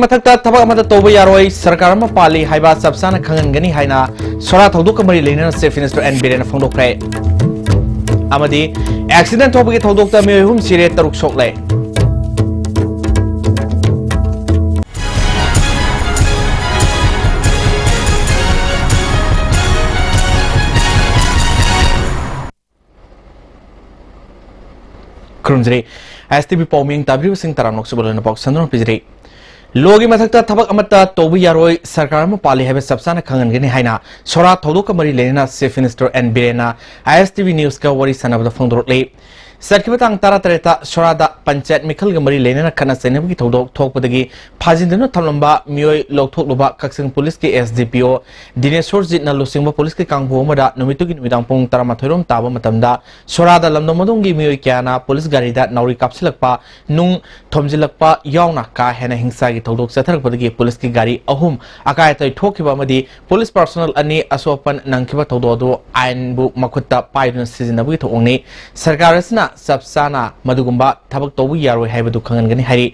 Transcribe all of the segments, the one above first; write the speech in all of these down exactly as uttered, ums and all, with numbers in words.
ꯃꯊꯛꯇ ꯊꯕꯛ ꯑꯃꯠꯇ ꯇꯧꯕ ꯌꯥꯔꯣꯏ, ꯁꯔꯀꯥꯔ ꯑꯃ ꯄꯥꯜꯂꯤ ꯍꯥꯏꯕ ꯆꯞ ꯆꯥꯅ ꯈꯪꯍꯟꯒꯅꯤ ꯍꯥꯏꯅ ꯁꯣꯔꯥ ꯊꯧꯗꯣꯛꯀ ꯃꯔꯤ ꯂꯩꯅꯅ Chief Minister ꯑꯦꯟ ꯕꯤꯔꯦꯟꯅ ꯐꯣꯡꯗꯣꯛꯈ꯭ꯔꯦ꯫ ꯑꯃꯗꯤ accident ꯊꯣꯛꯄꯒꯤ ꯊꯧꯗꯣꯛꯇ ꯃꯤꯑꯣꯏ ꯑꯍꯨꯝ ꯁꯤꯔꯦ, ꯇꯔꯨꯛ ꯁꯣꯛꯂꯦ꯫ ꯈꯨꯔꯨꯝꯖꯔꯤ꯫ ꯑꯦꯁ ꯇꯤ ꯚꯤ ꯄꯥꯎꯃꯤ ꯇꯥꯕꯤꯔꯤꯕꯁꯤꯡ ꯇꯔꯥꯝꯅ ꯑꯣꯛꯆꯕ ꯂꯣꯏꯅ ꯄꯥꯎ ꯁꯟꯗꯣꯛꯅ ꯄꯤꯖꯔꯤ꯫ ꯂꯣꯒꯤ ꯃꯊꯛꯇ ꯊꯕꯛ ꯑꯃꯠꯇ ꯇꯧꯕ ꯌꯥꯔꯣꯏ, ꯁꯔꯀꯥꯔ ꯑꯃ ꯄꯥꯜꯂꯤ ꯍꯥꯏꯕ ꯆꯞ ꯆꯥꯅ ꯈꯪꯍꯟꯒꯅꯤ ꯍꯥꯏꯅ ꯁꯣꯔꯥ ꯊꯧꯗꯣꯛꯀ ꯃꯔꯤ ꯂꯩꯅꯅ Chief Minister ꯑꯦꯟ ꯕꯤꯔꯦꯟꯅ ꯑꯥꯏ ꯑꯦꯁ ꯇꯤ ꯚꯤ Newsꯀ ꯋꯥꯔꯤ ꯁꯥꯟꯅꯕꯗ ꯐꯣꯡꯗꯣꯔꯛꯂꯤ꯫ ꯆꯠꯈꯤꯕ ꯇꯥꯡ ꯇꯔꯥꯇꯔꯦꯠꯇ ꯁꯣꯔꯥꯗ ꯄꯟꯆꯥꯌꯠ ꯃꯤꯈꯜꯒ ꯃꯔꯤ ꯂꯩꯅꯅ ꯈꯠꯅ ꯆꯩꯅꯕꯒꯤ ꯊꯧꯗꯣꯛ ꯊꯣꯛꯄꯗꯒꯤ ꯐꯥꯖꯤꯟꯗꯨꯅ ꯊꯝꯂꯝꯕ ꯃꯤꯑꯣꯏ ꯂꯧꯊꯣꯛꯂꯨꯕ ꯀꯛꯆꯤꯡ ꯄꯨꯂꯤꯁꯀꯤ ꯑꯦꯁ ꯗꯤ ꯄꯤ ꯑꯣ ꯗꯤꯅꯦꯁꯣꯔꯖꯤꯠꯅ ꯂꯨꯆꯤꯡꯕ ꯄꯨꯂꯤꯁꯀꯤ ꯀꯥꯡꯕꯨ ꯑꯃꯗ ꯅꯨꯃꯤꯠꯇꯨꯒꯤ ꯅꯨꯃꯤꯗꯥꯡ ꯄꯨꯡ ꯇꯔꯥꯃꯥꯊꯣꯏ ꯔꯣꯝ ꯇꯥꯕ ꯃꯇꯝꯗ ꯁꯣꯔꯥꯗ ꯂꯝꯗꯝ ꯑꯗꯣꯝꯒꯤ ꯃꯤꯑꯣꯏ ꯀꯌꯥꯅ ꯄꯨꯂꯤꯁ ꯒꯥꯔꯤꯗ ꯅꯥꯎꯔꯤ ꯀꯥꯞꯁꯤꯜꯂꯛꯄ, ꯅꯨꯡ ꯊꯣꯝꯖꯤꯜꯂꯛꯄ ꯌꯥꯎꯅ ꯀꯥ ꯍꯦꯟꯅ ꯍꯤꯡꯁꯥꯒꯤ ꯊꯧꯗꯣꯛ ꯆꯠꯊꯔꯛꯄꯗꯒꯤ ꯄꯨꯂꯤꯁꯀꯤ ꯒꯥꯔꯤ ꯑꯍꯨꯝ ꯑꯀꯥꯏ ꯑꯇꯣꯏ ꯊꯣꯛꯈꯤꯕ ꯑꯃꯗꯤ ꯄꯨꯂꯤꯁ personnel ꯑꯅꯤ ꯑꯁꯣꯛ ꯑꯄꯟ ꯅꯪꯈꯤꯕ ꯊꯧꯗꯣꯛ ꯑꯗꯨ ꯑꯥꯏꯟꯕꯨ ꯃꯈꯨꯠꯇ ꯄꯥꯏꯗꯨꯅ ꯊꯤꯖꯤꯟꯅꯕꯒꯤ ꯊꯧꯑꯣꯡꯅꯤ꯫ ꯁꯔꯀꯥꯔ ꯑꯁꯤꯅ ꯆꯞ ꯆꯥꯅ ꯃꯗꯨꯒꯨꯝꯕ ꯊꯕꯛ ꯇꯧꯕ ꯌꯥꯔꯣꯏ ꯍꯥꯏꯕꯗꯨ ꯈꯪꯍꯟꯒꯅꯤ ꯍꯥꯏꯔꯤ꯫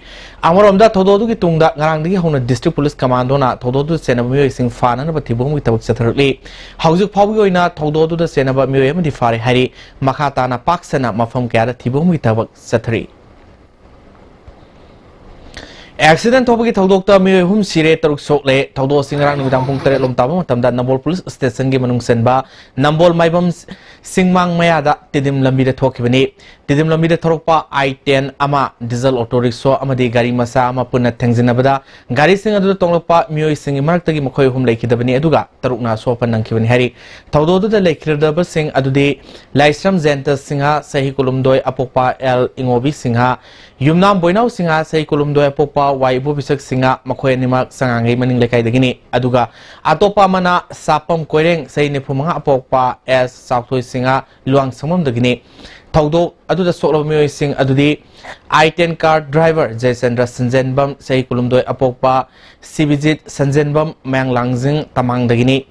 ꯑꯃꯔꯣꯝꯗ ꯊꯧꯗꯣꯛ ꯑꯗꯨꯒꯤ ꯇꯨꯡꯗ ꯉꯔꯥꯡꯗꯒꯤ ꯍꯧꯅ District Police Commandꯣꯅ ꯊꯧꯗꯣꯛ ꯑꯗꯨꯗ ꯆꯦꯟꯅꯕ ꯃꯤꯑꯣꯏꯁꯤꯡ ꯐꯥꯅꯅꯕ ꯊꯤꯕ ꯍꯨꯝꯕꯒꯤ ꯊꯕꯛ ꯆꯠꯊꯔꯛꯂꯤ꯫ ꯍꯧꯖꯤꯛ ꯐꯥꯎꯕꯒꯤ ꯑꯣꯏꯅ ꯊꯧꯗꯣꯛ ꯑꯗꯨꯗ ꯆꯦꯟꯅꯕ ꯃꯤꯑꯣꯏ ꯑꯃꯗꯤ ꯐꯥꯔꯦ ꯍꯥꯏꯔꯤ꯫ ꯃꯈꯥ ꯇꯥꯅ ꯄꯥꯛ ꯁꯟꯅ ꯃꯐꯝ ꯀꯌꯥꯗ ꯊꯤꯕ ꯍꯨꯝꯕꯒꯤ ꯊꯕꯛ ꯆꯠꯊꯔꯤ꯫ Accident ꯊꯣꯛꯄꯒꯤ ꯊꯧꯗꯣꯛꯇ ꯃꯤꯑꯣꯏ ꯑꯍꯨꯝ ꯁꯤꯔꯦ, ꯇꯔꯨꯛ ꯁꯣꯛꯂꯦ꯫ ꯊꯧꯗꯣꯛ ꯑꯁꯤ ꯉꯔꯥꯡ ꯅꯨꯃꯤꯗꯥꯡ ꯄꯨꯡ ꯇꯔꯦꯠ ꯂꯣꯝ ꯇꯥꯕ ꯃꯇꯝꯗ ꯅꯝꯕꯣꯜ Police Stationꯒꯤ ꯃꯅꯨꯡ ꯆꯟꯕ ꯅꯝꯕꯣꯜ ꯃꯥꯏꯕꯝ ꯁꯤꯡꯃꯥꯡ ꯃꯌꯥꯗ ꯇꯤꯗꯤꯝ ꯂꯝꯕꯤꯗ ꯊꯣꯛꯈꯤꯕꯅꯤ꯫ ꯇꯤꯗꯤꯝ ꯂꯝꯕꯤꯗ ꯊꯧꯔꯛꯄ ꯑꯥꯏ ꯇꯦꯟ ꯑꯃ, diesel auto rickshaw ꯑꯃꯗꯤ ꯒꯥꯔꯤ ꯃꯆꯥ ꯑꯃ ꯄꯨꯟꯅ ꯊꯦꯡꯖꯤꯟꯅꯕꯗ ꯒꯥꯔꯤꯁꯤꯡ ꯑꯗꯨꯗ ꯇꯣꯡꯂꯛꯄ ꯃꯤꯑꯣꯏꯁꯤꯡꯒꯤ ꯃꯔꯛꯇꯒꯤ ꯃꯈꯣꯏ ꯑꯍꯨꯝ ꯂꯩꯈꯤꯗꯕꯅꯤ, ꯑꯗꯨꯒ ꯇꯔꯨꯛꯅ ꯑꯁꯣꯛ ꯑꯄꯟ ꯅꯪꯈꯤꯕꯅꯤ ꯍꯥꯏꯔꯤ꯫ ꯊꯧꯗꯣꯛ ꯑꯗꯨꯗ ꯂꯩꯈꯤꯗꯕꯁꯤꯡ ꯑꯗꯨꯗꯤ ꯂꯥꯏꯁ꯭ꯔꯝ ꯖꯌꯟꯇ ꯁꯤꯡꯍ, ꯆꯍꯤ ꯀꯨꯟꯍꯨꯝꯗꯣꯏ, ꯑꯄꯣꯛꯄ ꯑꯦꯜ ꯏꯉꯣꯕꯤ ꯁꯤꯡꯍ, ꯌꯨꯝꯅꯥꯝ ꯕꯣꯏꯅꯥꯎ ꯁꯤꯡꯍ, ꯆꯍꯤ ꯀꯨꯟꯍꯨꯝꯗꯣꯏ, ꯑꯄꯣꯛꯄ ꯋꯥꯏ ꯏꯕꯣꯕꯤꯁꯛ ꯁꯤꯡꯍ, ꯃꯈꯣꯏ ꯑꯅꯤꯃꯛ ꯆꯉꯥꯡꯒꯩ ꯃꯅꯤꯡ ꯂꯩꯀꯥꯏꯗꯒꯤꯅꯤ꯫ ꯑꯗꯨꯒ ꯑꯇꯣꯞꯄ ꯑꯃꯅ ꯁꯥꯄꯝ ꯀꯣꯏꯔꯦꯡ, ꯆꯍꯤ ꯅꯤꯐꯨ ꯃꯉꯥ, ꯑꯄꯣꯛꯄ ꯑꯦꯁ ꯆꯥꯎꯊꯣꯏ ꯁꯤꯡꯍ, ꯂꯨꯋꯥꯡꯁꯪꯕꯝꯗꯒꯤꯅꯤ꯫ ꯊꯧꯗꯣꯛ ꯑꯗꯨꯗ ꯁꯣꯛꯂꯕ ꯃꯤꯑꯣꯏꯁꯤꯡ ꯑꯗꯨꯗꯤ ꯑꯥꯏ ꯇꯦꯟ car driver ꯖꯌꯆꯟꯗ꯭ꯔ ꯁꯟꯖꯦꯟꯕꯝ, ꯆꯍꯤ ꯀꯨꯟꯍꯨꯝꯗꯣꯏ, ꯑꯄꯣꯛꯄ ꯁꯤꯕꯤꯖꯤꯠ ꯁꯟꯖꯦꯟꯕꯝ, ꯃꯌꯥꯡ ꯂꯥꯡꯖꯤꯡ, ꯇꯃꯥꯡꯗꯒꯤꯅꯤ꯫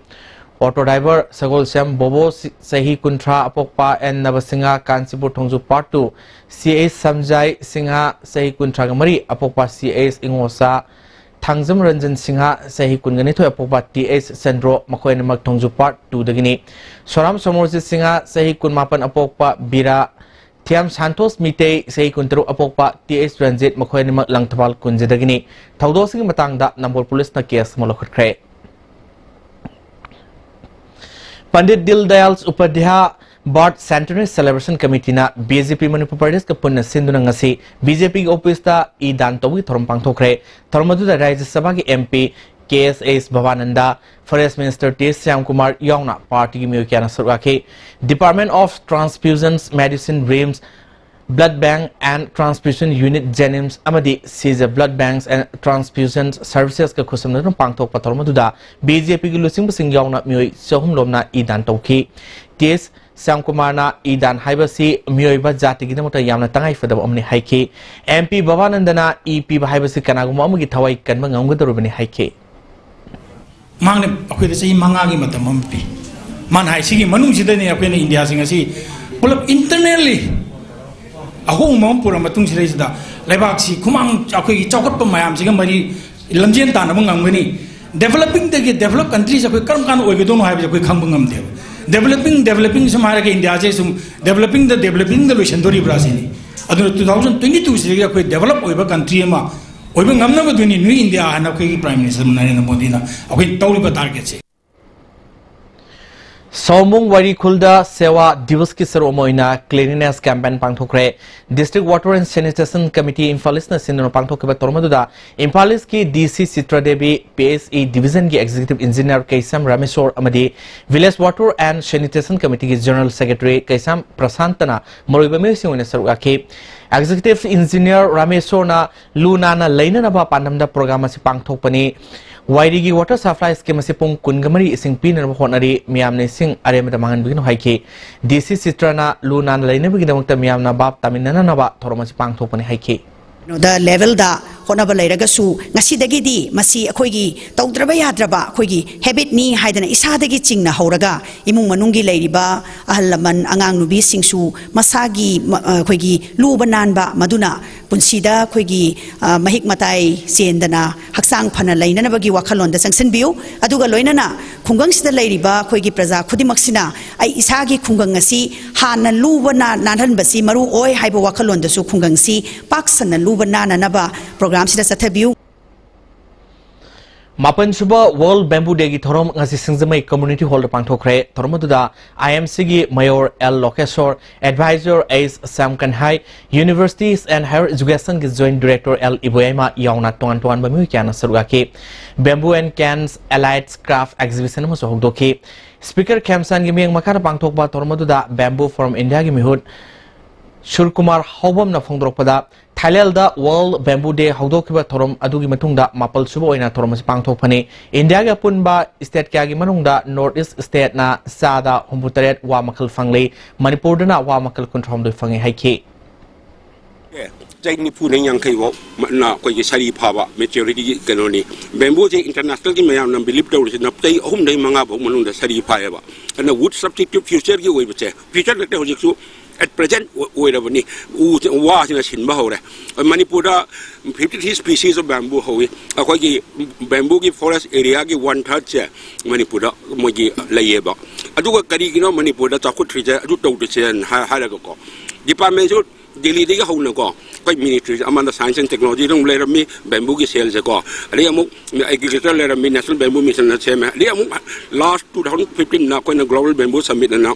Auto driver ꯁꯒꯣꯜꯁꯦꯝ ꯕꯣꯕꯣ, ꯁꯤ-, ꯆꯍꯤ ꯀꯨꯟꯊ꯭ꯔꯥ, ꯑꯄꯣꯛꯄ and ꯅꯕꯁꯤꯡꯍ, Kanchipur Thongju part two, ꯁꯤ ꯑꯩꯆ ꯁꯝꯖꯥꯏ ꯁꯤꯡꯍ, ꯆꯍꯤ ꯀꯨꯟꯊ꯭ꯔꯥꯒ ꯃꯔꯤ, ꯑꯄꯣꯛꯄ ꯁꯤ ꯑꯩꯆ ꯏꯉꯣꯆꯥ, ꯊꯥꯡꯖꯝ ꯔꯟꯖꯟ ꯁꯤꯡꯍ, ꯆꯍꯤ ꯀꯨꯟꯒ ꯅꯤꯊꯣꯏ ꯑꯄꯣꯛꯄ, ꯇꯤ ꯑꯩꯆ ꯆꯟꯗ꯭ꯔꯣ, ꯃꯈꯣꯏ ꯑꯅꯤꯃꯛ ꯊꯣꯡꯖꯨ Part two ꯗꯒꯤꯅꯤ꯫ ꯁꯣꯔꯥꯝ ꯁꯣꯃꯣꯔꯖꯤꯠ ꯁꯤꯡꯍ, ꯆꯍꯤ ꯀꯨꯟꯃꯥꯄꯟ ꯑꯄꯣꯛꯄ, ꯕꯤꯔꯥ, ꯊꯤꯌꯥꯝ ꯁꯥꯟꯇꯣꯁ ꯃꯤꯇꯩ, ꯆꯍꯤ ꯀꯨꯟꯇꯔꯨꯛ ꯑꯄꯣꯛꯄ, ꯇꯤ ꯑꯩꯆ ꯔꯟꯖꯤꯠ, ꯃꯈꯣꯏ ꯑꯅꯤꯃꯛ ꯂꯪꯊꯕꯥꯜ ꯀꯨꯟꯖꯗꯒꯤꯅꯤ꯫ ꯊꯧꯗꯣꯛ ꯑꯁꯤꯒꯤ ꯃꯇꯥꯡꯗ ꯅꯝꯕꯣꯜ ꯄꯨꯂꯤꯁꯅ ꯀꯦꯁ ꯑꯃ ꯂꯧꯈꯠꯈ꯭ꯔꯦ꯫ Pandit Deen Dayal Upadhyaya Birth Centenary Celebration Committeeꯅ ꯕꯤ ꯖꯦ ꯄꯤ ꯃꯅꯤꯄꯨꯔ ꯄ꯭ꯔꯗꯦꯁꯀ ꯄꯨꯟꯅ ꯁꯤꯟꯗꯨꯅ ꯉꯁꯤ ꯕꯤ ꯖꯦ ꯄꯤꯒꯤ ꯑꯣꯐꯤꯁꯇ ꯏ ꯗꯥꯟ ꯇꯧꯕꯒꯤ ꯊꯧꯔꯝ ꯄꯥꯡꯊꯣꯛꯈ꯭ꯔꯦ꯫ ꯊꯧꯔꯝ ꯑꯗꯨꯗ ꯔꯥꯖ꯭ꯌ ꯁꯚꯥꯒꯤ ꯑꯦꯝ ꯄꯤ ꯀꯦ ꯑꯦꯁ ꯑꯦꯁ ꯚꯕꯥꯅꯟꯗ, Forest Minister ꯇꯤ ꯑꯦꯁ ꯁ꯭ꯌꯥꯝꯀꯨꯃꯥꯔ ꯌꯥꯎꯅ ꯄꯥꯔꯇꯤꯒꯤ ꯃꯤꯑꯣꯏ ꯀꯌꯥꯅ ꯁꯔꯨꯛ ꯌꯥꯈꯤ꯫ Department of Transfusions Medicine, RIMS Blood Bank and Transfusion Unit, ꯖꯦꯅꯤꯝꯁ ꯑꯃꯗꯤ ꯁꯤꯖ Blood Banks and Transfusion Servicesꯀ ꯈꯨꯠꯁꯝꯅꯗꯨꯅ ꯄꯥꯡꯊꯣꯛꯄ ꯊꯧꯔꯝ ꯑꯗꯨꯗ ꯕꯤ ꯖꯦ ꯄꯤꯒꯤ ꯂꯨꯆꯤꯡꯕꯁꯤꯡ ꯌꯥꯎꯅ ꯃꯤꯑꯣꯏ ꯆꯍꯨꯝ ꯂꯣꯝꯅ ꯏ ꯗꯥꯟ ꯇꯧꯈꯤ꯫ ꯇꯤ ꯑꯦꯁ ꯁ꯭ꯌꯥꯝꯀꯨꯃꯥꯔꯅ ꯏ ꯗꯥꯟ ꯍꯥꯏꯕꯁꯤ ꯃꯤꯑꯣꯏꯕ ꯖꯥꯇꯤꯒꯤꯗꯃꯛꯇ ꯌꯥꯝꯅ ꯇꯉꯥꯏꯐꯗꯕ ꯑꯃꯅꯤ ꯍꯥꯏꯈꯤ꯫ ꯑꯦꯝ ꯄꯤ ꯚꯕꯥꯅꯟꯗꯅ ꯏ ꯄꯤꯕ ꯍꯥꯏꯕꯁꯤ ꯀꯅꯥꯒꯨꯝꯕ ꯑꯃꯒꯤ ꯊꯋꯥꯏ ꯀꯟꯕ ꯉꯝꯒꯗꯧꯔꯤꯕꯅꯤ ꯍꯥꯏꯈꯤ꯫ ꯃꯍꯥꯛꯅ ꯑꯩꯈꯣꯏꯗ ꯆꯍꯤ ꯃꯉꯥꯒꯤ ꯃꯇꯝ ꯑꯃ ꯄꯤ꯫ ꯃꯥꯅ ꯍꯥꯏ, "ꯁꯤꯒꯤ ꯃꯅꯨꯡꯁꯤꯗꯅꯦ ꯑꯩꯈꯣꯏꯅ ꯏꯟꯗꯤꯌꯥꯁꯤꯡ ꯑꯁꯤ ꯄꯨꯂꯞ internally ꯑꯍꯣꯡꯕ ꯑꯃ ꯄꯨꯔꯛꯑ ꯃꯇꯨꯡꯁꯤꯗꯩꯁꯤꯗ ꯂꯩꯕꯥꯛꯁꯤ ꯈꯨꯃꯥꯡ ꯑꯩꯈꯣꯏꯒꯤ ꯆꯥꯎꯈꯠꯄ ꯃꯌꯥꯝꯁꯤꯒ ꯃꯔꯤ ꯂꯝꯖꯦꯟ ꯇꯥꯟꯅꯕ ꯉꯝꯒꯅꯤ꯫ Developingꯗꯒꯤ developed countryꯁꯦ ꯑꯩꯈꯣꯏ ꯀꯔꯝ ꯀꯥꯟꯗ ꯑꯣꯏꯒꯗꯣꯏꯅꯣ ꯍꯥꯏꯕꯁꯦ ꯑꯩꯈꯣꯏ ꯈꯪꯕ ꯉꯝꯗꯦꯕ꯫ Developing, developing ꯁꯨꯝ ꯍꯥꯏꯔꯒ ꯏꯟꯗꯤꯌꯥꯁꯦ ꯁꯨꯝ developingꯗ, developingꯗ ꯂꯣꯏꯁꯤꯟꯗꯣꯔꯤꯕ꯭ꯔꯥ ꯁꯤꯅꯤ꯫ ꯑꯗꯨꯅ two thousand twenty twoꯁꯤꯗꯒꯤ ꯑꯩꯈꯣꯏ develop ꯑꯣꯏꯕ country ꯑꯃ ꯑꯣꯏꯕ ꯉꯝꯅꯕꯗꯨꯅꯤ New India ꯍꯥꯏꯅ ꯑꯩꯈꯣꯏꯒꯤ Prime Minister ꯅꯔꯦꯟꯗ꯭ꯔ ꯃꯣꯗꯤꯅ ꯑꯩꯈꯣꯏ ꯇꯧꯔꯤꯕ targetꯁꯦ꯫" ꯁꯥꯎꯃꯨꯡ ꯋꯥꯏꯔꯤ ꯈꯨꯜꯗ ꯁꯦꯋꯥ ꯗꯤꯋꯁꯀꯤ ꯁꯔꯨꯛ ꯑꯃ ꯑꯣꯏꯅ cleanliness campaign ꯄꯥꯡꯊꯣꯛꯈ꯭ꯔꯦ꯫ District Water and Sanitation Committee Imphal ꯏꯁꯅ ꯁꯤꯟꯗꯨꯅ ꯄꯥꯡꯊꯣꯛꯈꯤꯕ ꯊꯧꯔꯝ ꯑꯗꯨꯗ ꯏꯝꯐꯥꯜ ꯏꯁꯀꯤ ꯗꯤ ꯁꯤ ꯆꯤꯇ꯭ꯔꯗꯦꯕꯤ, P H E Divisionꯒꯤ Executive Engineer ꯀꯩꯁꯥꯝ ꯔꯥꯃꯦꯁꯣꯔ ꯑꯃꯗꯤ Village Water and Sanitation Committeeꯒꯤ General Secretary ꯀꯩꯁꯥꯝ ꯄ꯭ꯔꯁꯥꯟꯇꯅ ꯃꯔꯨꯑꯣꯏꯕ ꯃꯤꯑꯣꯏꯁꯤꯡ ꯑꯣꯏꯅ ꯁꯔꯨꯛ ꯌꯥꯈꯤ꯫ Executive Engineer ꯔꯥꯃꯦꯁꯣꯔꯅ ꯂꯨ ꯅꯥꯟꯅ ꯂꯩꯅꯅꯕ ꯄꯥꯟꯗꯝꯗ program ꯑꯁꯤ ꯄꯥꯡꯊꯣꯛꯄꯅꯤ꯫ ꯋꯥꯏꯔꯤꯒꯤ water supply scheme ꯑꯁꯤ ꯄꯨꯡ ꯀꯨꯟꯒ ꯃꯔꯤ ꯏꯁꯤꯡ ꯄꯤꯅꯅꯕ ꯍꯣꯠꯅꯔꯤ, ꯃꯤꯌꯥꯝꯅ ꯏꯁꯤꯡ ꯑꯔꯦꯝꯕꯗ ꯃꯥꯡꯍꯟꯕꯤꯒꯅꯨ ꯍꯥꯏꯈꯤ꯫ ꯗꯤ ꯁꯤ ꯆꯤꯇ꯭ꯔꯅ ꯂꯨ ꯅꯥꯟꯅ ꯂꯩꯅꯕꯒꯤꯗꯃꯛꯇ ꯃꯤꯌꯥꯝꯅ ꯚꯥꯞ ꯇꯥꯃꯤꯟꯅꯅꯅꯕ ꯊꯧꯔꯝ ꯑꯁꯤ ꯄꯥꯡꯊꯣꯛꯄꯅꯤ ꯍꯥꯏꯈꯤ꯫ ꯀꯩꯅꯣꯗ levelꯗ ꯍꯣꯠꯅꯕ ꯂꯩꯔꯒꯁꯨ, ꯉꯁꯤꯗꯒꯤꯗꯤ ꯃꯁꯤ ꯑꯩꯈꯣꯏꯒꯤ ꯇꯧꯗ꯭ꯔꯕ ꯌꯥꯗ꯭ꯔꯕ ꯑꯩꯈꯣꯏꯒꯤ ꯍꯦꯕꯤꯠꯅꯤ ꯍꯥꯏꯗꯅ ꯏꯁꯥꯗꯒꯤ ꯆꯤꯡꯅ ꯍꯧꯔꯒ, ꯏꯃꯨꯡ ꯃꯅꯨꯡꯒꯤ ꯂꯩꯔꯤꯕ ꯑꯍꯜ ꯂꯃꯟ, ꯑꯉꯥꯡ ꯅꯨꯄꯤꯁꯤꯡꯁꯨ ꯃꯁꯥꯒꯤ ꯃ-, ꯑ, ꯑꯩꯈꯣꯏꯒꯤ ꯂꯨꯕ ꯅꯥꯟꯕ, ꯃꯗꯨꯅ ꯄꯨꯟꯁꯤꯗ ꯑꯩꯈꯣꯏꯒꯤ, ꯑ, ꯃꯍꯤꯛ ꯃꯇꯥꯏ ꯆꯦꯟꯗꯅ ꯍꯛꯆꯥꯡ ꯐꯅ ꯂꯩꯅꯅꯕꯒꯤ ꯋꯥꯈꯜꯂꯣꯟꯗ ꯆꯪꯁꯤꯟꯕꯤꯌꯨ꯫ ꯑꯗꯨꯒ ꯂꯣꯏꯅꯅ ꯈꯨꯡꯒꯪꯁꯤꯗ ꯂꯩꯔꯤꯕ ꯑꯩꯈꯣꯏꯒꯤ ꯄ꯭ꯔꯖꯥ ꯈꯨꯗꯤꯡꯃꯛꯁꯤꯅ ꯑꯩ ꯏꯁꯥꯒꯤ ꯈꯨꯡꯒꯪ ꯑꯁꯤ ꯍꯥꯟꯅ ꯂꯨꯕ ꯅꯥ-, ꯅꯥꯜꯍꯟꯕꯁꯤ ꯃꯔꯨ ꯑꯣꯏ ꯍꯥꯏꯕ ꯋꯥꯈꯜꯂꯣꯟꯗꯁꯨ ꯈꯨꯡꯒꯪꯁꯤ ꯄꯥꯛ ꯁꯟꯅ ꯂꯨꯕ ꯅꯥꯟꯅꯅꯕ ꯄ꯭ꯔꯣꯒ꯭ꯔꯥꯝꯁꯤꯗ ꯆꯠꯊꯕꯤꯌꯨ꯫ ꯃꯥꯄꯟꯁꯨꯕ World Bamboo Dayꯒꯤ ꯊꯧꯔꯝ ꯉꯁꯤ ꯁꯤꯡꯖꯃꯩ Community Hallꯗ ꯄꯥꯡꯊꯣꯛꯈ꯭ꯔꯦ꯫ ꯊꯧꯔꯝ ꯑꯗꯨꯗ IMCꯒꯤ Mayor L ꯂꯣꯀꯦꯁꯣꯔ, Advisor H Shyam ꯀꯟꯍꯥꯏ, Universities and Higher Educationꯒꯤ Joint Director L ꯏꯕꯣꯌꯥꯏꯃ ꯌꯥꯎꯅ ꯇꯣꯉꯥꯟ ꯇꯣꯉꯥꯟꯕ ꯃꯤꯑꯣꯏ ꯀꯌꯥꯅ ꯁꯔꯨꯛ ꯌꯥꯈꯤ꯫ Bamboo and Cans Allied Craft Exhibition ꯑꯃꯁꯨ ꯍꯧꯗꯣꯛꯈꯤ꯫ Speaker ꯈꯦꯝꯆꯥꯟꯒꯤ ꯃꯤꯠꯌꯦꯡ ꯃꯈꯥꯗ ꯄꯥꯡꯊꯣꯛꯄ ꯊꯧꯔꯝ ꯑꯗꯨꯗ Bamboo Forum Indiaꯒꯤ ꯃꯤꯍꯨꯠ Surkumar ꯍꯥꯎꯕꯝꯅ ꯐꯣꯡꯗꯣꯔꯛꯄꯗ, Thailand World Bamboo Day ꯍꯧꯗꯣꯛꯈꯤꯕ ꯊꯧꯔꯝ ꯑꯗꯨꯒꯤ ꯃꯇꯨꯡꯗ ꯃꯥꯄꯜ ꯁꯨꯕ ꯑꯣꯏꯅ ꯊꯧꯔꯝ ꯑꯁꯤ ꯄꯥꯡꯊꯣꯛꯄꯅꯤ꯫ ꯏꯟꯗꯤꯌꯥꯒꯤ ꯑꯄꯨꯟꯕ state ꯀꯌꯥꯒꯤ ꯃꯅꯨꯡꯗ North East stateꯅ ꯆꯥꯗ ꯍꯨꯝꯐꯨꯇꯔꯦꯠ ꯋꯥ ꯃꯈꯜ ꯐꯪꯂꯤ꯫ ꯃꯅꯤꯄꯨꯔꯗꯅ ꯋꯥ ꯃꯈꯜ ꯀꯨꯟꯊ꯭ꯔꯥꯍꯨꯝꯗꯣꯏ ꯐꯪꯉꯤ ꯍꯥꯏꯈꯤ꯫ ꯆꯍꯤ ꯅꯤꯐꯨꯗꯩ ꯌꯥꯡꯈꯩ ꯐꯥꯎ ꯃ-, ꯅ ꯑꯩꯈꯣꯏꯒꯤ ꯁꯥꯔꯤ ꯐꯥꯕ maturity ꯀꯩꯅꯣꯅꯤ꯫ Bambooꯁꯦ internationalꯒꯤ ꯃꯌꯥꯝꯅ believe ꯇꯧꯔꯤꯁꯤꯅ ꯆꯍꯤ ꯑꯍꯨꯝꯗꯩ ꯃꯉꯥ ꯐꯥꯎ ꯃꯅꯨꯡꯗ ꯁꯥꯔꯤ ꯐꯥꯏꯌꯦꯕ꯫ ꯑꯗꯨꯅ wood substitute futureꯒꯤ ꯑꯣꯏꯕꯁꯦ, future ꯅꯠꯇꯦ, ꯍꯧꯖꯤꯛꯁꯨ at present ꯑꯣꯏ-, ꯑꯣꯏꯔꯕꯅꯤ꯫ ꯎ-, ꯋꯥꯁꯤꯅ ꯁꯤꯟꯕ ꯍꯧꯔꯦ꯫ ꯃꯅꯤꯄꯨꯔꯗ fifty three species of bamboo ꯍꯧꯋꯤ꯫ ꯑꯩꯈꯣꯏꯒꯤ bambooꯒꯤ forest areaꯒꯤ one thirdꯁꯦ ꯃꯅꯤꯄꯨꯔꯗ ꯃꯣꯏꯒꯤ ꯂꯩꯌꯦꯕ꯫ ꯑꯗꯨꯒ ꯀꯔꯤꯒꯤꯅꯣ ꯃꯅꯤꯄꯨꯔꯗ ꯆꯥꯎꯈꯠꯇ꯭ꯔꯤꯁꯦ, ꯑꯗꯨ ꯇꯧꯗ꯭ꯔꯤꯁꯦ ꯍꯥꯏ-, ꯍꯥꯏꯔꯒꯀꯣ, departmentꯁꯨ ꯗꯤꯜꯂꯤꯗꯒꯤ ꯍꯧꯅꯀꯣ, ꯑꯩꯈꯣꯏ ministry ꯑꯃꯅ Science and Technologyꯗ ꯑꯃꯨꯛ ꯂꯩꯔꯝꯃꯤ, bambooꯒꯤ cellꯁꯦꯀꯣ, ꯑꯗꯩ ꯑꯃꯨꯛ Agriculture ꯂꯩꯔꯝꯃꯤ, National Bamboo Missionꯅ ꯁꯦꯝꯃꯦ, ꯑꯗꯩ ꯑꯃꯨꯛ last two thousand fifteenꯗ ꯑꯩꯈꯣꯏꯅ Global Bamboo Summitꯑꯅ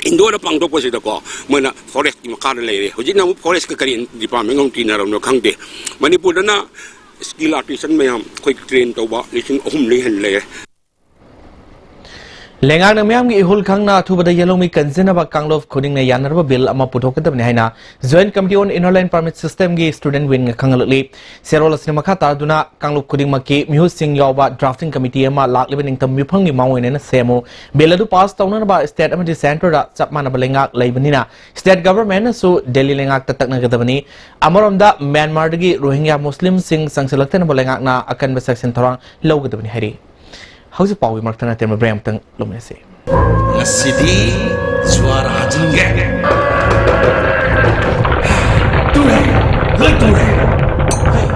Indoreꯗ ꯄꯥꯡꯊꯣꯛꯄꯁꯤꯗꯀꯣ, ꯃꯣꯏꯅ forestꯀꯤ ꯃꯈꯥꯗ ꯂꯩꯔꯦ꯫ ꯍꯧꯖꯤꯛꯅ ꯑꯃꯨꯛ forestꯀ ꯀꯔꯤ departmentꯒ ꯑꯃꯨꯛ ꯇꯤꯟꯅꯔꯕꯅꯣ ꯈꯪꯗꯦ꯫ ꯃꯅꯤꯄꯨꯔꯗꯅ skill artisan ꯃꯌꯥꯝ ꯑꯩꯈꯣꯏ train ꯇꯧꯕ ꯂꯤꯁꯤꯡ ꯑꯍꯨꯝꯗꯒꯤ ꯍꯦꯟꯅ ꯂꯩꯔꯦ꯫ ꯂꯩꯉꯥꯛꯅ ꯃꯤꯌꯥꯝꯒꯤ ꯏꯍꯨꯜ ꯈꯪꯅ ꯑꯊꯨꯕꯗ ꯌꯦꯜꯍꯧꯃꯤ ꯀꯟꯖꯅꯕ ꯀꯥꯡꯂꯨꯞ ꯈꯨꯗꯤꯡꯅ ꯌꯥꯅꯔꯕ ꯕꯤꯜ ꯑꯃ ꯄꯨꯊꯣꯛꯀꯗꯕꯅꯤ ꯍꯥꯏꯅ Joint Committee on Inner Line Permit System ꯒꯤ student wing ꯅ ꯈꯪꯍꯜꯂꯛꯂꯤ꯫ ꯆꯦꯔꯣꯜ ꯑꯁꯤꯅ ꯃꯈꯥ ꯇꯥꯗꯨꯅ ꯀꯥꯡꯂꯨꯞ ꯈꯨꯗꯤꯡꯃꯛꯀꯤ ꯃꯤꯍꯨꯠꯁꯤꯡ ꯌꯥꯎꯕ drafting committee ꯑꯃ ꯂꯥꯛꯂꯤꯕ ꯅꯤꯡꯊꯝ ꯃꯤꯐꯝꯒꯤ ꯃꯥꯡꯑꯣꯏꯅꯅ ꯁꯦꯝꯃꯨ꯫ ꯕꯤꯜ ꯑꯗꯨ ꯄꯥꯁ ꯇꯧꯅꯅꯕ state ꯑꯃꯗꯤ centre ꯗ ꯆꯞ ꯃꯥꯟꯅꯕ ꯂꯩꯉꯥꯛ ꯂꯩꯕꯅꯤꯅ state government ꯅꯁꯨ ꯗꯦꯜꯂꯤ ꯂꯩꯉꯥꯛꯇ ꯇꯛꯅꯒꯗꯕꯅꯤ꯫ ꯑꯃꯔꯣꯝꯗ ꯃ꯭ꯌꯥꯟꯃꯥꯔꯗꯒꯤ ꯔꯣꯍꯤꯡꯒ꯭ꯌꯥ ꯃꯨꯁꯂꯤꯝꯁꯤꯡ ꯆꯪꯁꯤꯜꯂꯛꯇꯅꯕ ꯂꯩꯉꯥꯛꯅ ꯑꯀꯟꯕ ꯆꯦꯛꯁꯤꯟ ꯊꯧꯔꯥꯡ ꯂꯧꯒꯗꯕꯅꯤ ꯍꯥꯏꯔꯤ꯫ ꯍꯧꯖꯤꯛ ꯄꯥꯎꯒꯤ ꯃꯔꯛꯇ ꯅꯠꯇꯦ, ꯃꯕ꯭ꯔꯦ ꯑꯃꯇꯪ ꯂꯧꯃꯤꯟꯅꯁꯤ꯫ ꯉꯁꯤꯗꯤ ꯖꯨꯋꯥꯔ ꯍꯥꯖꯤꯟꯒꯦ꯫ ꯇꯨꯔꯦ, ꯂꯣꯏ ꯇꯨꯔꯦ꯫ ꯍꯩ,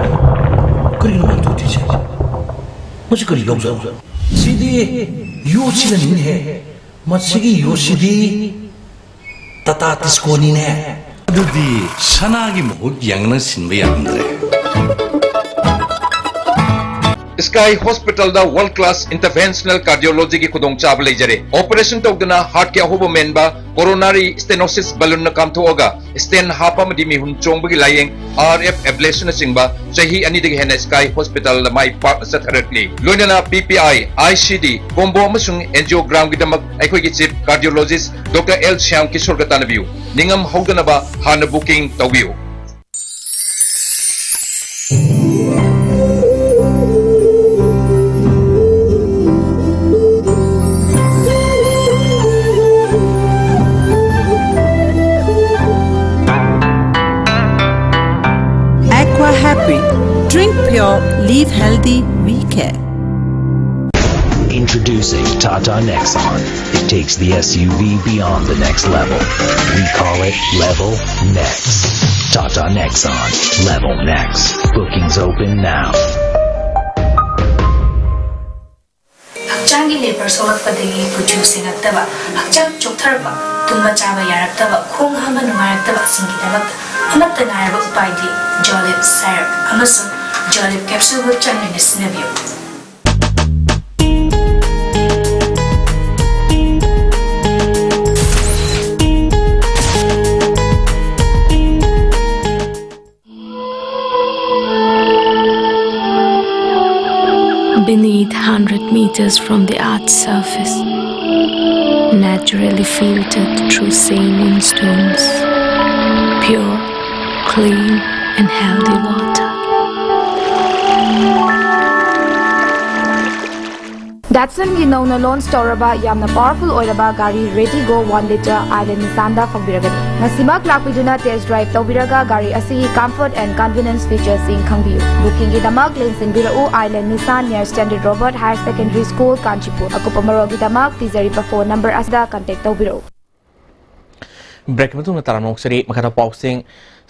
ꯀꯔꯤꯅꯣ ꯃꯥ ꯇꯧꯗꯣꯏꯁꯦ? ꯃꯁꯤ ꯀꯔꯤ ꯌꯥꯎꯖꯥꯠꯅꯣ? ꯁꯤꯗꯤ ꯌꯣꯠꯁꯤꯅꯅꯤꯅꯦꯍꯦ꯫ ꯃꯁꯤꯒꯤ ꯌꯣꯠꯁꯤꯗꯤ ꯇꯥꯇꯥ ꯇꯤꯁꯀꯣꯅꯤꯅꯦ꯫ ꯑꯗꯨꯗꯤ ꯁꯅꯥꯒꯤ ꯃꯍꯨꯠ ꯌꯥꯡꯅ ꯁꯤꯟꯕ ꯌꯥꯔꯝꯗ꯭ꯔꯦ꯫ Sky Hospital ꯗ world class interventional cardiology ꯒꯤ ꯈꯨꯗꯣꯡꯆꯥꯕ ꯂꯩꯖꯔꯦ꯫ Operation ꯇꯧꯗꯅ heart ꯀꯤ ꯑꯍꯣꯕ ꯃꯦꯟꯕ, coronary stenosis balloon ꯅ ꯀꯥꯝꯊꯣꯛꯑꯒ stent ꯍꯥꯞꯄ ꯑꯃꯗꯤ ꯃꯤꯍꯨꯟ ꯆꯣꯡꯕꯒꯤ ꯂꯥꯌꯦꯡ, R F ablation ꯅꯆꯤꯡꯕ ꯆꯍꯤ ꯑꯅꯤꯗꯒꯤ ꯍꯦꯟꯅ Sky Hospital ꯗ ꯃꯥꯏ ꯄꯥꯛꯅ ꯆꯠꯊꯔꯛꯂꯤ꯫ ꯂꯣꯏꯅꯅ P P I, I C D, combo ꯑꯃꯁꯨꯡ angiogram ꯒꯤꯗꯃꯛ ꯑꯩꯈꯣꯏꯒꯤ chief cardiologist Doctor L Shyam ꯀꯤꯁꯣꯔꯒ ꯇꯥꯟꯅꯕꯤꯌꯨ꯫ ꯅꯤꯡꯉꯝ ꯍꯧꯗꯅꯕ ꯍꯥꯟꯅ booking ꯇꯧꯕꯤꯌꯨ꯫ Aqua Happy. Drink pure, live healthy, we care. Introducing Tata Nexon. It takes the S U V beyond the next level. We call it Level Next. Tata Nexon. Level Next. Bookings open now. ꯍꯛꯆꯥꯡꯒꯤ labour ꯁꯣꯛꯂꯛꯄꯗꯒꯤ ꯀꯨꯆꯨ ꯁꯦꯡꯉꯛꯇꯕ, ꯍꯛꯆꯥꯡ ꯆꯣꯛꯊꯔꯛꯄ, ꯇꯨꯝꯕ ꯆꯥꯕ ꯌꯥꯔꯛꯇꯕ, ꯈꯣꯡ ꯍꯥꯝꯕ ꯅꯨꯡꯉꯥꯏꯔꯛꯇꯕꯁꯤꯡꯒꯤꯗꯃꯛꯇ ꯑꯃꯠꯇ ꯉꯥꯏꯔꯕ ꯎꯄꯥꯏꯗꯤ ꯖꯣꯂꯤꯞ ꯁꯥꯏꯔꯞ ꯑꯃꯁꯨꯡ ꯖꯣꯂꯤꯞ ꯀꯦꯞꯁꯨꯜꯕꯨ ꯆꯥꯡ ꯅꯥꯏꯅ ꯁꯤꯖꯤꯟꯅꯕꯤꯌꯨ꯫ Beneath hundred meters from the earth's surface, naturally filtered through saline stones, pure, clean, and healthy water. Datsunꯒꯤ ꯅꯧꯅ ꯂꯣꯟꯆ ꯇꯧꯔꯕ ꯌꯥꯝꯅ ꯄꯥꯋꯔꯐꯨꯜ ꯑꯣꯏꯔꯕ ꯒꯥꯔꯤ ꯔꯦꯗꯤꯒꯣ ꯋꯥꯟ ꯂꯤꯇꯔ ꯑꯥꯏꯂꯦꯟ ꯅꯤꯁꯥꯟꯗ ꯐꯪꯕꯤꯔꯒꯅꯤ꯫ ꯉꯁꯤꯃꯛ ꯂꯥꯛꯄꯤꯗꯨꯅ ꯇꯦꯁ ꯗ꯭ꯔꯥꯏꯚ ꯇꯧꯕꯤꯔꯒ ꯒꯥꯔꯤ ꯑꯁꯤꯒꯤ ꯀꯝꯐꯔꯠ ꯑꯦꯟ ꯀꯟꯚꯤꯅꯤꯌꯟꯁ ꯐꯤꯆꯔꯁꯤꯡ ꯈꯪꯕꯤꯌꯨ꯫ ꯕꯨꯀꯤꯡꯒꯤꯗꯃꯛ ꯂꯦꯡꯁꯤꯟꯕꯤꯔꯛꯎ ꯑꯥꯏꯂꯦꯟ ꯅꯤꯁꯥꯟ near Standard Robert Higher Secondary School, Kanchipur꯫ ꯑꯀꯨꯞꯄ ꯃꯔꯣꯜꯒꯤꯗꯃꯛ ꯄꯤꯖꯔꯤꯕ ꯐꯣꯟ ꯅꯝꯕꯔ ꯑꯁꯤꯗ ꯀꯟꯇꯦꯛ ꯇꯧꯕꯤꯔꯛꯎ꯫ ꯕ꯭ꯔꯦꯛꯀꯤ ꯃꯇꯨꯡꯗ ꯇꯥꯔꯝꯕ ꯑꯃꯨꯛ ꯆꯔꯤ ꯃꯈꯥꯗ ꯄꯥꯎꯁꯤꯡ꯫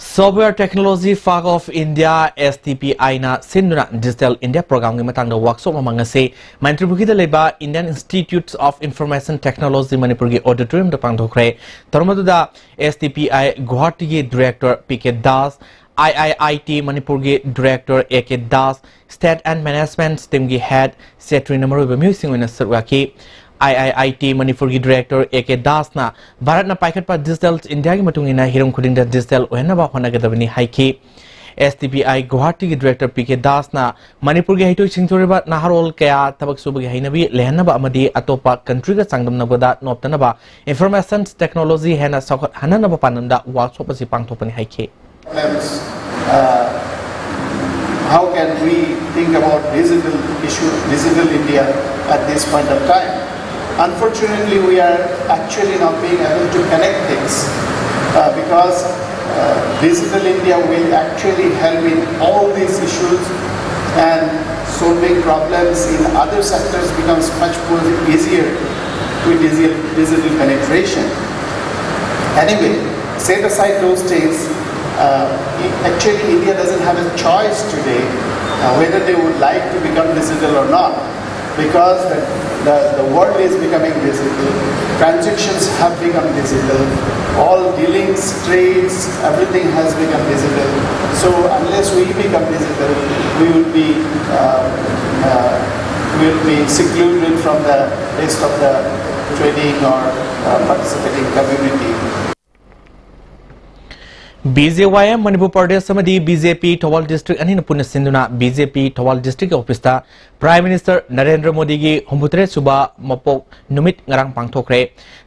Software Technology Park of India, S T P I, ꯅ ꯁꯤꯟꯗꯨꯅ ꯗꯤꯖꯤꯇꯦꯜ ꯏꯟꯗꯤꯌꯥ ꯄ꯭ꯔꯣꯒ꯭ꯔꯥꯝꯒꯤ ꯃꯇꯥꯡꯗ ꯋꯥꯛꯁꯣꯞ ꯑꯃ ꯉꯁꯤ ꯃꯅꯤꯄꯨꯔꯒꯤꯗ ꯂꯩꯕ Indian Institute of Information Technology ꯃꯅꯤꯄꯨꯔꯒꯤ ꯑꯣꯗꯤꯇꯣꯔꯤꯌꯝꯗ ꯄꯥꯡꯊꯣꯛꯈ꯭ꯔꯦ꯫ ꯊꯧꯔꯝ ꯑꯗꯨꯗ S T P I ꯒꯨꯋꯥꯍꯥꯇꯤꯒꯤ director P K Das, I I I T ꯃꯅꯤꯄꯨꯔꯒꯤ director A K Das, state and management ꯇꯤꯝꯒꯤ ꯍꯦꯗ ꯁꯦꯀ꯭ꯔꯦꯇꯔꯤꯅ ꯃꯔꯨꯑꯣꯏꯕ ꯃꯤꯑꯣꯏꯁꯤꯡ ꯑꯣꯏꯅ ꯁꯔꯨꯛ ꯌꯥꯈꯤ꯫ I I I T ꯃꯅꯤꯄꯨꯔꯒꯤ ꯗꯤꯔꯦꯛꯇꯔ ꯑꯦ ꯀꯦ ꯗꯥꯁꯅ ꯚꯥꯔꯠꯅ ꯄꯥꯏꯈꯠꯄ ꯗꯤꯖꯤꯇꯦꯜ ꯏꯟꯗꯤꯌꯥꯒꯤ ꯃꯇꯨꯡ ꯏꯟꯅ ꯍꯤꯔꯝ ꯈꯨꯗꯤꯡꯗ ꯗꯤꯖꯤꯇꯦꯜ ꯑꯣꯏꯍꯟꯅꯕ ꯍꯣꯠꯅꯒꯗꯕꯅꯤ ꯍꯥꯏꯈꯤ꯫ S T P I ꯒꯨꯋꯥꯍꯥꯇꯤꯒꯤ ꯗꯤꯔꯦꯛꯇꯔ ꯄꯤ ꯀꯦ ꯗꯥꯁꯅ ꯃꯅꯤꯄꯨꯔꯒꯤ ꯍꯩꯊꯣꯏ ꯁꯤꯡꯊꯣꯏꯔꯕ ꯅꯍꯥꯔꯣꯜ ꯀꯌꯥ ꯊꯕꯛ ꯁꯨꯕꯒꯤ ꯍꯩꯅꯕꯤ ꯂꯩꯍꯟꯅꯕ ꯑꯃꯗꯤ ꯑꯇꯣꯞꯄ ꯀꯟꯇ꯭ꯔꯤꯒ ꯆꯥꯡꯗꯝꯅꯕꯗ ꯅꯣꯞꯇꯅꯕ ꯏꯟꯐꯣꯔꯃꯦꯁꯟ ꯇꯦꯛꯅꯣꯂꯣꯖꯤ ꯍꯦꯟꯅ ꯆꯥꯎꯈꯠꯍꯟꯅꯅꯕ ꯄꯥꯟꯗꯝꯗ ꯋꯥꯛꯁꯣꯞ ꯑꯁꯤ ꯄꯥꯡꯊꯣꯛꯄꯅꯤ ꯍꯥꯏꯈꯤ꯫ problems. Uh, how can we think about digital issue, digital India at this point of time? Unfortunately, we are actually not being able to connect things uh, because uh, digital India will actually help in all these issues and solving problems in other sectors becomes much more easier with digital, digital penetration. Anyway, set aside those things. Uh, actually, India doesn't have a choice today uh, whether they would like to become digital or not, because the, the, the world is becoming digital, transactions have become digital, all dealings, trades, everything has become digital. So unless we become digital, we will be uh, uh, we will be secluded from the rest of the trading or uh, participating community. B J Y M Manipur Pradesh ꯑꯃꯗꯤ B J P Thoubal district ꯑꯅꯤꯅ ꯄꯨꯟꯅ ꯁꯤꯟꯗꯨꯅ B J P Thoubal ꯗꯤꯁꯇ꯭ꯔꯤꯛꯀꯤ ꯑꯣꯐꯤꯁꯇ Prime Minister Narendra ꯃꯣꯗꯤꯒꯤ ꯍꯨꯝꯐꯨꯇꯔꯦꯠ ꯁꯨꯕ ꯃꯄꯣꯛ ꯅꯨꯃꯤꯠ ꯉꯔꯥꯡ ꯄꯥꯡꯊꯣꯛꯈ꯭ꯔꯦ꯫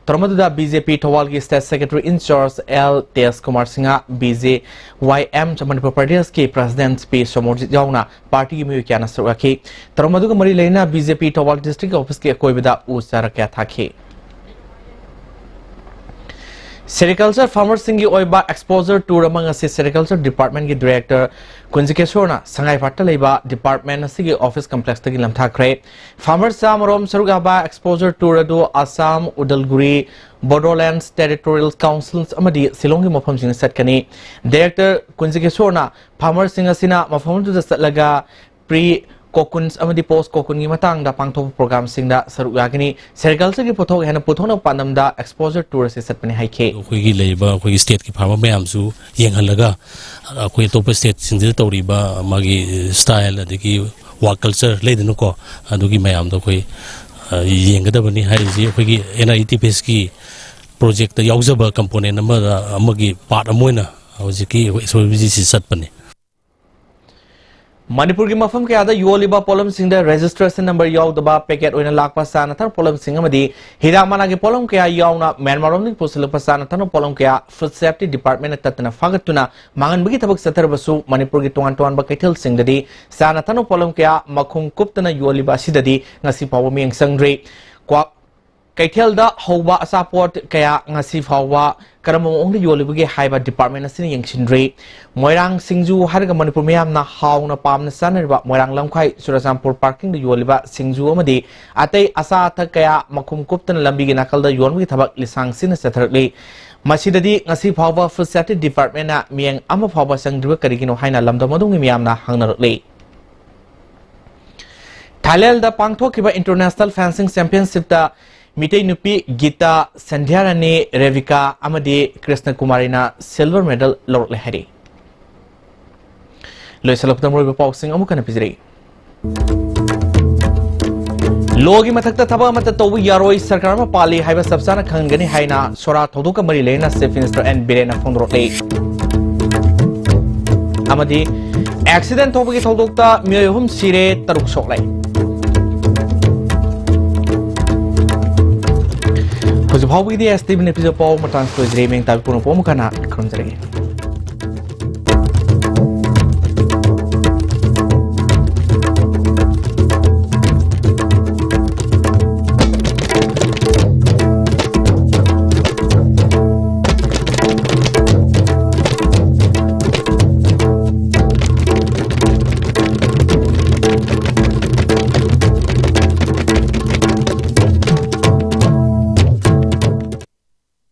ꯊꯧꯔꯝ ꯑꯗꯨꯗ B J P ꯊꯧꯕꯥꯜꯒꯤ State Secretary in Charge L ꯇꯦꯖ Kumar Singh, B J Y M Manipur ꯄ꯭ꯔꯗꯦꯁꯀꯤ President P ꯁꯣꯃꯣꯔꯖꯤꯠ ꯌꯥꯎꯅ ꯄꯥꯔꯇꯤꯒꯤ ꯃꯤꯑꯣꯏ ꯀꯌꯥꯅ ꯁꯔꯨꯛ ꯌꯥꯈꯤ꯫ ꯊꯧꯔꯝ ꯑꯗꯨꯒ ꯃꯔꯤ ꯂꯩꯅꯅ B J P ꯊꯧꯕꯥꯜ ꯗꯤꯁꯇ꯭ꯔꯤꯛꯀꯤ ꯑꯣꯐꯤꯁꯀꯤ ꯑꯀꯣꯏꯕꯗ ꯎ ꯆꯥꯔꯥ ꯀꯌꯥ ꯊꯥꯈꯤ꯫ ꯁꯦꯔꯤꯀꯜꯆꯔ ꯐꯥꯔꯃꯔꯁꯤꯡꯒꯤ ꯑꯣꯏꯕ ꯑꯦꯛꯁꯄꯣꯖꯔ ꯇꯨꯔ ꯑꯃ ꯉꯁꯤ ꯁꯦꯔꯤꯀꯜꯆꯔ ꯗꯤꯄꯥꯔꯠꯃꯦꯟꯒꯤ ꯗꯤꯔꯦꯛꯇꯔ ꯀꯨꯟꯖꯀꯦꯁꯣꯔꯅ ꯁꯉꯥꯏ ꯄꯥꯔꯛꯇ ꯂꯩꯕ ꯗꯤꯄꯥꯔꯠꯃꯦꯟ ꯑꯁꯤꯒꯤ ꯑꯣꯐꯤꯁ ꯀꯝꯄ꯭ꯂꯦꯛꯁꯇꯒꯤ ꯂꯝꯊꯥꯈ꯭ꯔꯦ꯫ ꯐꯥꯔꯃꯔ ꯆꯥꯃꯔꯣꯝ ꯁꯔꯨꯛ ꯌꯥꯕ ꯑꯦꯛꯁꯄꯣꯖꯔ ꯇꯨꯔ ꯑꯗꯨ ꯑꯁꯥꯝ, ꯎꯗꯜꯒꯨꯔꯤ, ꯕꯣꯗꯣꯂꯦꯟꯗꯁ ꯇꯦꯔꯤꯇꯣꯔꯤꯌꯦꯜ ꯀꯥꯎꯟꯁꯤꯜꯁ ꯑꯃꯗꯤ ꯁꯤꯂꯣꯡꯒꯤ ꯃꯐꯝꯁꯤꯡꯗ ꯆꯠꯀꯅꯤ꯫ ꯗꯤꯔꯦꯛꯇꯔ ꯀꯨꯟꯖꯀꯦꯁꯣꯔꯅ ꯐꯥꯔꯃꯔꯁꯤꯡ ꯑꯁꯤꯅ ꯃꯐꯝ ꯑꯗꯨꯗ ꯆꯠꯂꯒ ꯄ꯭ꯔꯤ ꯀꯣꯀꯨꯟꯁ ꯑꯃꯗꯤ ꯄꯣꯁ ꯀꯣꯀꯨꯟꯒꯤ ꯃꯇꯥꯡꯗ ꯄꯥꯡꯊꯣꯛꯄ ꯄ꯭ꯔꯣꯒ꯭ꯔꯥꯝꯁꯤꯡꯗ ꯁꯔꯨꯛ ꯌꯥꯒꯅꯤ꯫ ꯁꯦꯔꯤꯀꯜꯆꯔꯒꯤ ꯄꯣꯠꯊꯣꯛ ꯍꯦꯟꯅ ꯄꯨꯊꯣꯛꯅꯕ ꯄꯥꯟꯗꯝꯗ ꯑꯦꯛꯁꯄꯣꯖꯔ ꯇꯨꯔ ꯑꯁꯤ ꯆꯠꯄꯅꯤ ꯍꯥꯏꯈꯤ꯫ ꯑꯩꯈꯣꯏꯒꯤ ꯂꯩꯔꯤꯕ ꯑꯩꯈꯣꯏꯒꯤ ꯁ꯭ꯇꯦꯠꯀꯤ ꯐꯥꯔꯃꯔ ꯃꯌꯥꯝꯁꯨ ꯌꯦꯡꯍꯜꯂꯒ ꯑꯩꯈꯣꯏ ꯑꯇꯣꯞꯄ ꯁ꯭ꯇꯦꯠꯁꯤꯡꯁꯤꯗ ꯇꯧꯔꯤꯕ ꯃꯥꯒꯤ ꯁ꯭ꯇꯥꯏꯜ ꯑꯗꯒꯤ ꯋꯥꯔꯛ ꯀꯜꯆꯔ ꯂꯩꯗꯅꯀꯣ, ꯑꯗꯨꯒꯤ ꯃꯌꯥꯝꯗꯣ ꯑꯩꯈꯣꯏ, ꯑ, ꯌꯦꯡꯒꯗꯕꯅꯤ꯫ ꯍꯥꯏꯔꯤꯁꯤ ꯑꯩꯈꯣꯏꯒꯤ N R E T P Sꯀꯤ ꯄ꯭ꯔꯣꯖꯦꯛꯇ ꯌꯥꯎꯖꯕ ꯀꯝꯄꯣꯅꯦꯟ ꯑꯃꯗ, ꯑꯃꯒꯤ ꯄꯥꯔꯠ ꯑꯃ ꯑꯣꯏꯅ ꯍꯧꯖꯤꯛꯀꯤ ꯑꯩꯈꯣꯏ S O B G ꯁꯤ ꯆꯠꯄꯅꯤ꯫ ꯃꯅꯤꯄꯨꯔꯒꯤ ꯃꯐꯝ ꯀꯌꯥꯗ ꯌꯣꯜꯂꯤꯕ ꯄꯣꯠꯂꯝꯁꯤꯡꯗ ꯔꯦꯖꯤꯁꯇ꯭ꯔꯦꯁꯟ ꯅꯝꯕꯔ ꯌꯥꯎꯗꯕ ꯄꯦꯀꯦꯠ ꯑꯣꯏꯅ ꯂꯥꯛꯄ ꯆꯥꯅ ꯊꯛꯅ ꯄꯣꯠꯂꯝꯁꯤꯡ ꯑꯃꯗꯤ ꯍꯤꯗꯥꯛ ꯃꯅꯥꯒꯤ ꯄꯣꯠꯂꯝ ꯀꯌꯥ ꯌꯥꯎꯅ ꯃ꯭ꯌꯥꯟꯃꯥꯔꯔꯣꯝꯗꯒꯤ ꯄꯨꯁꯤꯜꯂꯛꯄ ꯆꯥꯅ ꯊꯛꯅ ꯄꯣꯠꯂꯝ ꯀꯌꯥ ꯐꯨꯗ ꯁꯦꯐꯇꯤ ꯗꯤꯄꯥꯔꯠꯃꯦꯟꯅ ꯇꯠꯇꯅ ꯐꯥꯒꯠꯇꯨꯅ ꯃꯥꯡꯍꯟꯕꯒꯤ ꯊꯕꯛ ꯆꯠꯊꯔꯕꯁꯨ, ꯃꯅꯤꯄꯨꯔꯒꯤ ꯇꯣꯉꯥꯟ ꯇꯣꯉꯥꯟꯕ ꯀꯩꯊꯦꯜꯁꯤꯡꯗꯗꯤ ꯆꯥꯅ ꯊꯛꯅ ꯄꯣꯠꯂꯝ ꯀꯌꯥ ꯃꯈꯨꯝ ꯀꯨꯞꯇꯅ ꯌꯣꯜꯂꯤꯕ ꯑꯁꯤꯗꯗꯤ ꯉꯁꯤ ꯐꯥꯎꯕ ꯃꯤꯠꯌꯦꯡ ꯆꯪꯗ꯭ꯔꯤ꯫ ꯀ꯭ꯋꯥ-, ꯀꯩꯊꯦꯜꯗ ꯍꯧꯕ ꯑꯆꯥꯄꯣꯠ ꯀꯌꯥ ꯉꯁꯤ ꯐꯥꯎꯕ ꯀꯔꯝꯕ ꯃꯑꯣꯡꯗ ꯌꯣꯜꯂꯤꯕꯒꯦ ꯍꯥꯏꯕ ꯗꯤꯄꯥꯔꯠꯃꯦꯟ ꯑꯁꯤꯅ ꯌꯦꯡꯁꯤꯟꯗ꯭ꯔꯤ꯫ ꯃꯣꯏꯔꯥꯡ ꯁꯤꯡꯖꯨ ꯍꯥꯏꯔꯒ ꯃꯅꯤꯄꯨꯔ ꯃꯤꯌꯥꯝꯅ ꯍꯥꯎꯅ ꯄꯥꯝꯅ ꯆꯥꯅꯔꯤꯕ ꯃꯣꯏꯔꯥꯡ ꯂꯝꯈꯥꯏ ꯆꯨꯔꯆꯥꯟꯄꯨꯔ ꯄꯥꯔꯀꯤꯡꯗ ꯌꯣꯜꯂꯤꯕ ꯁꯤꯡꯖꯨ ꯑꯃꯗꯤ ꯑꯇꯩ ꯑꯆꯥ ꯑꯊꯛ ꯀꯌꯥ ꯃꯈꯨꯝ ꯀꯨꯞꯇꯅ ꯂꯝꯕꯤꯒꯤ ꯅꯥꯀꯜꯗ ꯌꯣꯟꯕꯒꯤ ꯊꯕꯛ ꯂꯤꯁꯥꯡ ꯁꯤꯠꯅ ꯆꯠꯊꯔꯛꯂꯤ꯫ ꯃꯁꯤꯗꯗꯤ ꯉꯁꯤ ꯐꯥꯎꯕ ꯐꯨꯗ ꯁꯦꯐꯇꯤ ꯗꯤꯄꯥꯔꯠꯃꯦꯟꯅ ꯃꯤꯠꯌꯦꯡ ꯑꯃ ꯐꯥꯎꯕ ꯆꯪꯗ꯭ꯔꯤꯕ ꯀꯔꯤꯒꯤꯅꯣ ꯍꯥꯏꯅ ꯂꯝꯗꯝ ꯑꯗꯨꯒꯤ ꯃꯤꯌꯥꯝꯅ ꯍꯪꯅꯔꯛꯂꯤ꯫ ꯊꯥꯏꯂꯦꯟꯗꯗ ꯄꯥꯡꯊꯣꯛꯈꯤꯕ ꯏꯟꯇꯔꯅꯦꯁꯅꯦꯜ ꯐꯦꯟꯁꯤꯡ ꯆꯦꯝꯄꯤꯌꯟꯁꯤꯞꯇ ꯃꯤꯇꯩ ꯅꯨꯄꯤ ꯒꯤꯇꯥ ꯁꯟꯙ꯭ꯌꯥꯔꯥꯅꯤ, ꯔꯦꯕꯤꯀꯥ ꯑꯃꯗꯤ ꯀ꯭ꯔꯤꯁꯅ ꯀꯨꯃꯥꯔꯤꯅ ꯁꯤꯜꯚꯔ ꯃꯦꯗꯜ ꯂꯧꯔꯛꯂꯦ ꯍꯥꯏꯔꯤ꯫ ꯂꯣꯏꯁꯤꯜꯂꯛꯄꯗ ꯃꯔꯨꯑꯣꯏꯕ ꯄꯥꯎꯁꯤꯡ ꯑꯃꯨꯛ ꯍꯟꯅ ꯄꯤꯖꯔꯛꯏ꯫ ꯂꯣꯒꯤ ꯃꯊꯛꯇ ꯊꯕꯛ ꯑꯃꯠꯇ ꯇꯧꯕ ꯌꯥꯔꯣꯏ, ꯁꯔꯀꯥꯔ ꯑꯃ ꯄꯥꯜꯂꯤ ꯍꯥꯏꯕ ꯆꯞ ꯆꯥꯅ ꯈꯪꯍꯟꯒꯅꯤ ꯍꯥꯏꯅ ꯁꯣꯔꯥ ꯊꯧꯗꯣꯛꯀ ꯃꯔꯤ ꯂꯩꯅꯅ ꯆꯤꯐ ꯃꯤꯅꯤꯁꯇꯔ ꯑꯦꯟ ꯕꯤꯔꯦꯟꯅ ꯐꯣꯡꯗꯣꯔꯛꯂꯤ꯫ ꯑꯃꯗꯤ ꯑꯦꯛꯁꯤꯗꯦꯟ ꯊꯣꯛꯄꯒꯤ ꯊꯧꯗꯣꯛꯇ ꯃꯤꯑꯣꯏ ꯑꯍꯨꯝ ꯁꯤꯔꯦ, ꯇꯔꯨꯛ ꯁꯣꯛꯂꯦ꯫ ꯍꯧꯖꯤꯛ ꯐꯥꯎꯕꯒꯤꯗꯤ ꯑꯦꯁ ꯇꯤ ꯚꯤꯅ ꯄꯤꯖꯕ ꯄꯥꯎ ꯃꯇꯥꯡ ꯂꯣꯏꯖꯔꯦ꯫ ꯃꯦꯡ ꯇꯥꯕꯤ ꯄꯨꯝꯅꯃꯛꯄꯨ ꯑꯃꯨꯛ ꯍꯟꯅ ꯈꯨꯔꯨꯝꯖꯔꯒꯦ꯫